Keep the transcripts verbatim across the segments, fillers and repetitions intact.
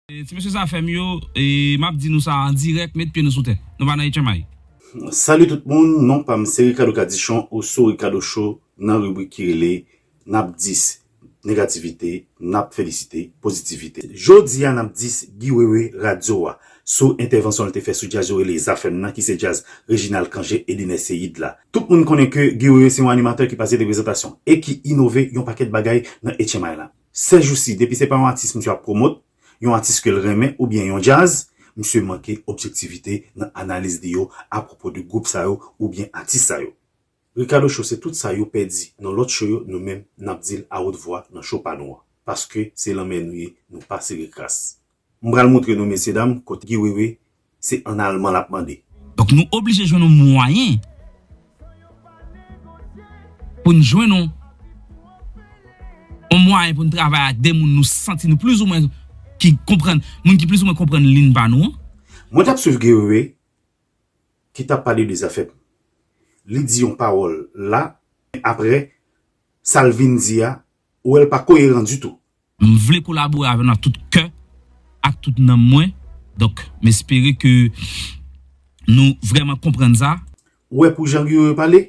E, ti mesye Zafèm yo, e, m ap di nou sa an dirèk, met pye nou sou tè. Nou pa nan H M I. Salut tout moun, non pa m se Ricardo Cadichon ou sou Ricardo Show nan ribrik ki rele N ap dis negativite, n ap felisite pozitivite. Jodi a n ap dis Guy Wewe radyo a sou entèvansyon l te fè sou djaz yo rele Zafèm nan ki se djaz Reginald Cangé, Edener Ceïde la. Tout moun konnen ke Guy Wewe se yon animatè ki pase de prezantasyon e ki inove yon pakèt bagay nan H M I la. Sèjousi, depi se pa yon atis misye ap pwomot, yon atis ke l renmen oubyen yon djaz, misye manke objektivite nan analiz li yo apwopo de gwoup sa yo oubyen atis sa yo. Ricardo Show se tout sa yo pèdi nan lòt show yo, nou menm n ap di l awotvwa nan show pa nou an. Paske se lanmè nou ye, nou pa sere kras. M pral moutre nou mesyedam kote Guy Wewe se an alman l ap mande. Donk nou oblije jwenn yon mwayen pou n jwenn yon yon mwayen pou n travay ak de moun nou santi nou plizoumwen ki konprann, moun ki plizoumwen konprann liy pa nou an. Mwen t ap swiv Guy Wewe ki t ap pale de Zafèm. Li di yon pawòl la, men apre, sa l vin di a, ou wè l pa koyeran ditou. M vle kolabore avè nou ak tout kè, ak tout nanm mwen. Donk, m espere ke nou vrèman konprann sa. Ou wè pou jan Guy Wewe pale,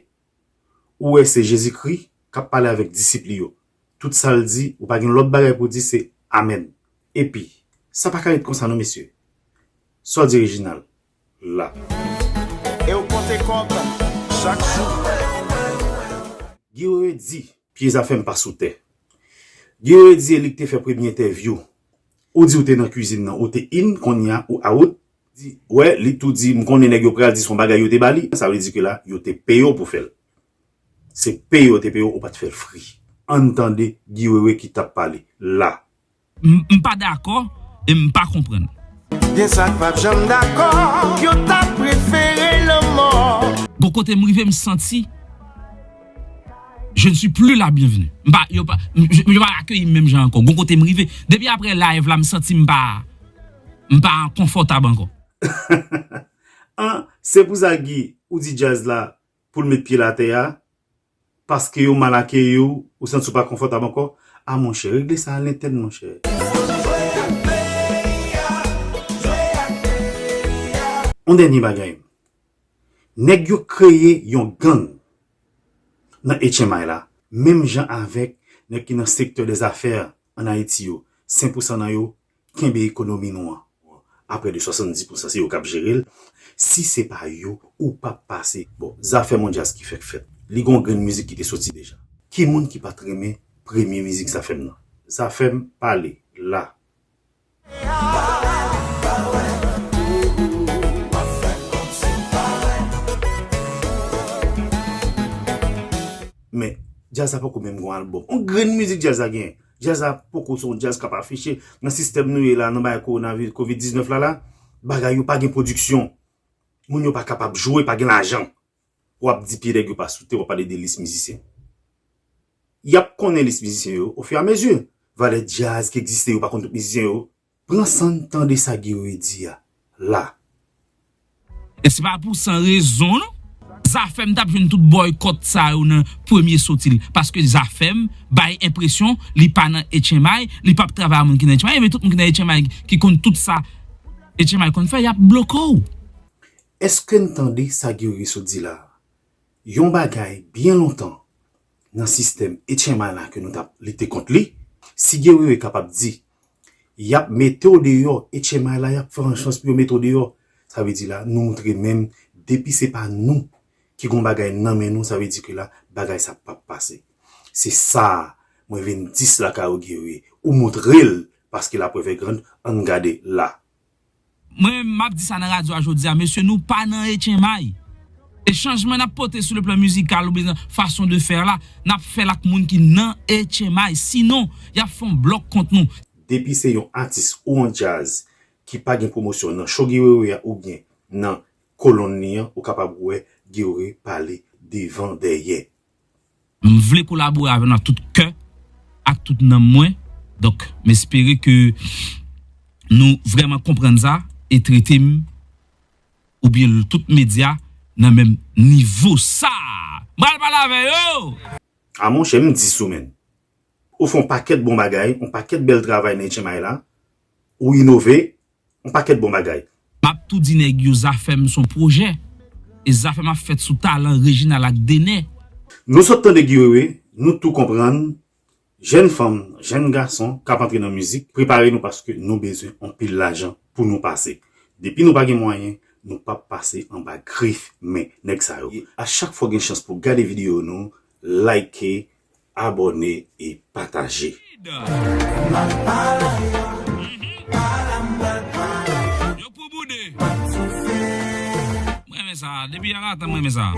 ou wè se Jezikri k ap pale avèk disip li yo. Tout sa l di, ou pa gen lòt bagay pou di se amèn. Epi, sa pa ka ret konsa non mesye. Sa w di Reginald la. E w konte kòb chak jou. Guy Wewe di, pye Zafèm pa sou tè. Guy Wewe di e li k te fè premye entèvyou. Ou di w te nan kwizin nan, ou te in, kounye a ou out. Di, wè, li tou di, m konnen nèg yo pral di se yon bagay yo te ba li. Sa vle di ke la, yo te peye w pou fè l. Se peye yo te peye w, ou pa t fè l fri. Ann tande Guy Wewe ki t ap pale la. M m pa dakò e m pa konprann. Gen sa k pap janm dakò, yo ta prefere lanmò. Gon kote m rive m santi je ne suis plus la bienvenue. M pa, yo pa, m- je- yo pa akeyi m menm jan ankò. Gon kote m rive. Depi apre live la, m santi m pa, m pa konfòtab ankò. An, se pou sa Guy, ou di djaz la pou l met pye l atè a, paske yo mal akeyi w, ou santi w pa konfòtab ankò, a monchè, regle sa a lentèn monchè. Yon dènye bagay, nèg yo kreye yon gang nan H M I la, menm jan avèk nèg ki nan sektè dèzafè ann Ayiti yo, senk pousan nan yo kenbe ekonomi nou an. Aprè de swasanndis pousan se yo k ap jere l. Si se pa yo, ou p ap pase. Bon, Zafèm yon djaz ki fèk fèt. Li gen yon grenn mizik ki te soti deja. Ki moun ki pa t renmen premye mizik Zafèm nan? Zafèm pale la. Men, djaz la poko menm gen yon albòm. Yon grenn mizik djaz la genyen. Djaz la poko se yon djaz k ap afiche. Nan sistèm nou ye la, nan bagay kowonaviris, kovid diznèf la la, bagay yo pa gen pwodiksyon. Moun yo pa kapab jwe, pa gen lajan. W ap di pye nèg yo pa sou tè, w ap pale de lis mizisyen. Y ap konnen lis mizisyen yo ofiramezi. Valè djaz ki egziste, yo pa konn tout mizisyen yo. Pran san n tande sa Guy Wewe di a la. E se pa pou san rezon non. Zafèm t ap jwenn tout bòykòt sa yo nan premye soti l. Paske Zafèm bay enpresyon li pa nan H M I, li p ap travay ak moun ki nan H M I, men tout moun ki nan H M I ki konn tout sa H M I konn fè, y ap bloke w. Èske n tande sa Guy Wewe sot di la a? Yon bagay byen lontan nan sistèm H M I la ke nou t ap lite kont li, si Guy Wewe kapab di y ap mete w deyò, H M I la y ap fè yon chans pou yo mete w deyò, sa vle di la nou moutre menm depi se pa nou ki gon bagay nan men nou, sa vle di ke la bagay sa p ap pase. Se sa a mwen vin dis lakay ou Guy Wewe, ou moutre l paske la preuve est grande, ann gade la. Mwen menm m ap di sa nan radyo a jodi a, mesye nou pa nan H M I. E chanjman n ap pote sou le plan mizikal oubyen nan fason de fè la, n ap fè l ak moun ki nan H M I. Sinon, y ap fè yon blòk kont nou. Depi se yon atis ou yon djaz ki pa gen pwomosyon nan show Guy Wewe a oubyen nan kolonn li an, ou kapab wè Guy Wewe pale devan dèyè. M vle kolabore avè nou ak tout kè, ak tout nanm mwen. Donk, m espere ke nou vrèman konprann sa e trete m oubyen tout medya nan menm nivo sa. M pral pale avè yo! A monchè, m di sou menn. Ou fè yon pakèt bon bagay, yon pakèt bèl travay nan H M I la. ou inove, yon pakèt bon bagay. M ap tou di nèg yo Zafèm s on pwojè. E Zafèm ap fèt sou talan Reginald ak Dener. Nou sot tande Guy Wewe, nou tou konprann, jèn fanm, jèn gason k ap antre nan mizik, prepare nou paske nou bezwen anpil lajan pou nou pase. Depi nou pa gen mwayen, nou p ap pase anba grif men nèg sa yo. A chak fwa w gen chans pou w gade videyo nou, like, abòne e pataje. Yo pou boude. Mwen renmen sa. Depi yalatan mwen renmen sa.